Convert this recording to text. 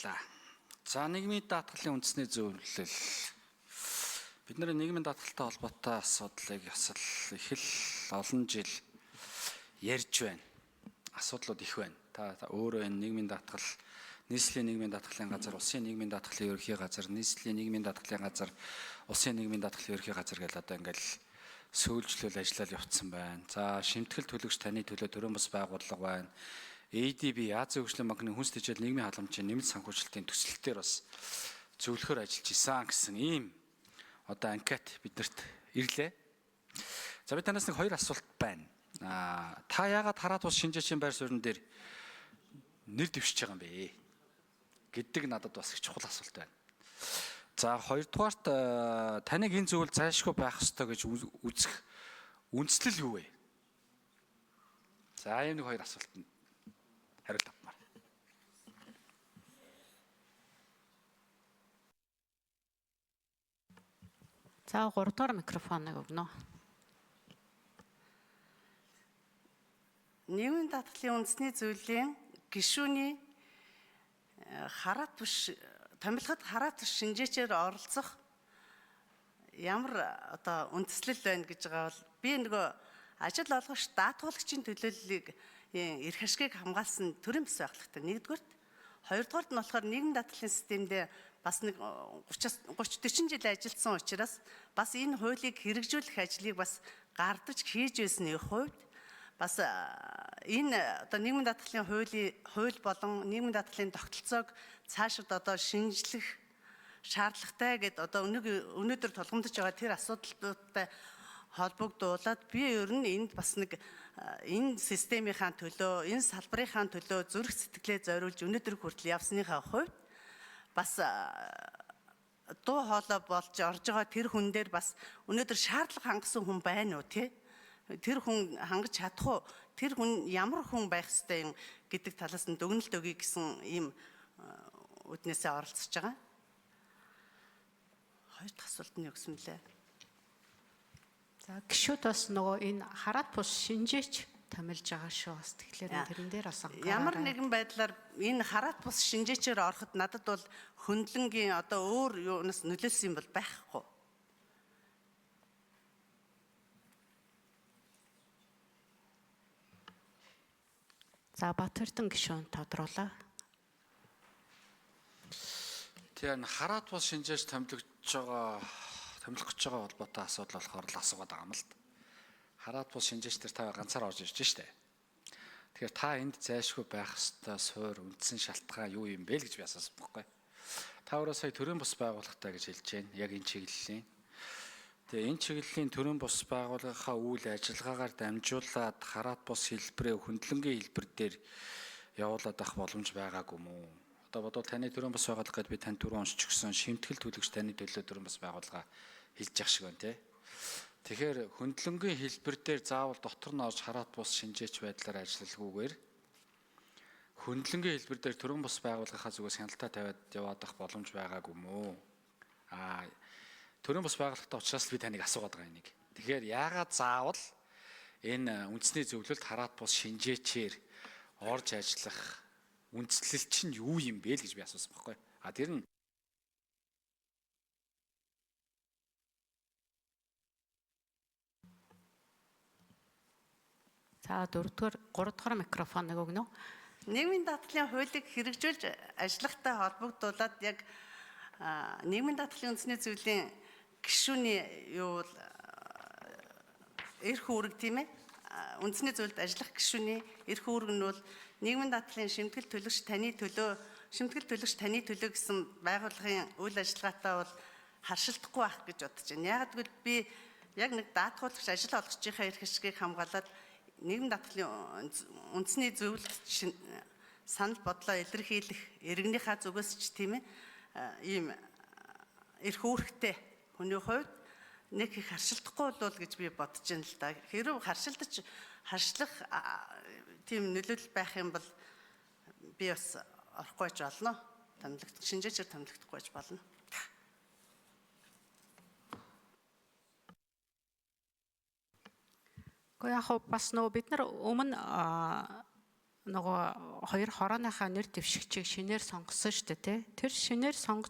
Баярлалаа. За, нийгмийн даатгалын үндэсний зөвлөл. Бид нар нийгмийн даатгалтай холбоотой асуудлыг бас л их л олон жил ярьж байна. Асуудлууд их байна. Та өөрөө энэ нийгмийн даатгал, нийслэлийн нийгмийн даатгалын газар, улсын нийгмийн даатгалын ерөнхий газар, нийслэлийн нийгмийн даатгалын газар, улсын нийгмийн даатгалын ерөнхий газар гэж одоо ингээл сөүлжлөл ажиллал явцсан байна. За, шимтгэл төлөгч таны төлөө төрийн бас байгууллага байна. ADB Азийн хөгжлийн банкны хүнс тэжээл нийгмийн халамжийн нэмэлт санхүүжилтийн төсөл дээр бас зөвлөхөр ажиллаж исэн гэсэн ийм одоо анкет биднэрт ирлээ. За, би танаас нэг хоёр асуулт байна. Та яагаад хараат ус шинжээчийн байр суурин дээр нэр дэвшиж байгаа юм бэ гэдэг надад бас их чухал асуулт байна. За, хоёрдугаарт таныг энэ зүйл зайлшгүй байх ёстой гэж үзэх үндслэл юу вэ? За, ийм нэг хоёр асуултанд хариулт авмаар. За, 3 дугаар микрофоныг өгнө. Нийгмийн даатгалын үндэсний зөвлөлийн гишүүний хараат биш томилоход хараат биш шинжээчээр оролцох ямар одоо үндэслэл байна гэж байгаа бол би нөгөө ажил олгогч даатгуулагчийн төлөөллийг эрх ашгийг хамгаалсан төрийн бас байгууллагатай нэгдүгээрт, хоёрдугаарт нь болохоор нийгмийн даатгалын системдээ бас нэг 30 30 40 жил ажилласан учраас бас энэ хуулийг хэрэгжүүлэх ажлыг бас гардаж хийж байсны хувьд бас энэ одоо нийгмийн даатгалын хуулийн хууль болон нийгмийн даатгалын тогтолцоог цаашид одоо шинжлэх шаардлагатай гэд одоо өнөөдөр тулгамдж байгаа тэр асуудлуудтай холбогдуулаад би ер нь энд бас нэг энэ системийнхаа төлөө, энэ салбарынхаа төлөө зүрх сэтгэлээ зориулж өнөөдөр хүртэл явсныхаа хувьд бас дуу хоолой болж орж байгаа тэр хүн дээр бас өнөөдөр шаардлага хангасан хүн байна уу, тий? Тэр хүн хангаж чадах уу? Тэр хүн ямар хүн байх ёстой юм гэдэг талаас нь дүгнэлт өгье гэсэн ийм үднээсээ оролцож байгаа. Хоёр дахь асуулт нь юу гэсэн мөлий? За, гişүүд бас нөгөө энэ хараат бус шинжээч томилж байгаа шүү. Бас тэгэхээр тэрэн дээр бас анхаараарай. Ямар нэгэн байдлаар энэ хараат бус шинжээчээр ороход надад бол хөндлөнгийн одоо өөр юунаас нөлөөлсөн юм бол байхгүй. За, Батэрдэн гишүүн тодруулаа. Тэгээ хараат бус шинжээч томилогдож байгаа, томилох гэж байгаа холбоотой асуудал болохоор л асуугаад байгаа юм л да. Хараат бус шинжээч дээр та ганцаар орж ирж штэ. Тэгэхээр та энд зайлшгүй байх ёстой суур үндсэн шалтгаан юу юм бэ л гэж би асуусан байхгүй. Та өөрөө сая төрийн бус байгууллагатай гэж хэлж байна. Яг энэ чиглэлийн. Тэгээ энэ чиглэлийн төрийн бус байгууллагынхаа үйл ажиллагаагаар дамжуулаад хараат бус хэлбэрээ хөндлөнгийн хэлбэр дээр явуулаад авах боломж байгаагүй юм уу? Одоо бодвол таны төрийн бус байгууллага гэдээ би тань түрүү уншиж өгсөн шимтгэл төлөгч таны төлөө төрийн бус байгууллага хэлж явах шиг байна тий. Тэгэхээр хөндлөнгийн хэлбэр дээр заавал дотор нь орж хараат бус шинжээч байдлаар ажиллалгүйгээр хөндлөнгийн хэлбэр дээр төрийн бус байгууллагынхаа зүгээс хяналтаа тавиад яваад авах боломж байгаагүй юм уу? Төрийн бус байгууллагатай учраас би таныг асуугаад байгаа энийг. Тэгэхээр яагаад заавал энэ үндэсний зөвлөлд хараат бус шинжээчээр орж ажиллах үндслэл чинь юу юм бэ л гэж би асуусан байхгүй. А тэр нь За, дөрөвдүгээр 3 дугаар микрофоныг өгнө. Нийгмийн даатгалын хуулийг хэрэгжүүлж ажиллахтай холбогдуулаад яг нийгмийн даатгалын үндэсний зөвлөлийн гишүүний юу бол эрх үүрэг, тийм ээ, үндэсний зөвлөлд ажиллах гишүүний эрх үүрэг нь бол нийгмийн даатгалын шимтгэл төлөгч таны төлөө, шимтгэл төлөгч таны төлөө гэсэн байгууллагын үйл ажиллагаатай бол харшилдахгүй байх гэж бодож байна. Яг гэвэл би яг нэг даатгуулагч ажил олгогчийнхаа эрх ашгийг хамгаалаад нийгмийн даатгалын үндэсний зөвлөлд санал бодлоо илэрхийлэх иргэнийхаа зүгээс ч, тийм ээ, ийм эрх үүрэгтэй хүний хувьд нэг их харшилдахгүй болов гэж би бодож байна л да. Хэрв харшилдаж харшлах тийм нөлөөлөл байх юм бол би бас орохгүй ч болно. Томилогдох шинжээчээр томилогдохгүй ч болно. Гэхдээ яг хав бас нөгөө бид нар өмнө Нөгөө хоёр хорооныхаа нэр дэвшигчийг шинээр сонгосон шүү дээ, тий. Тэр шинээр сонгож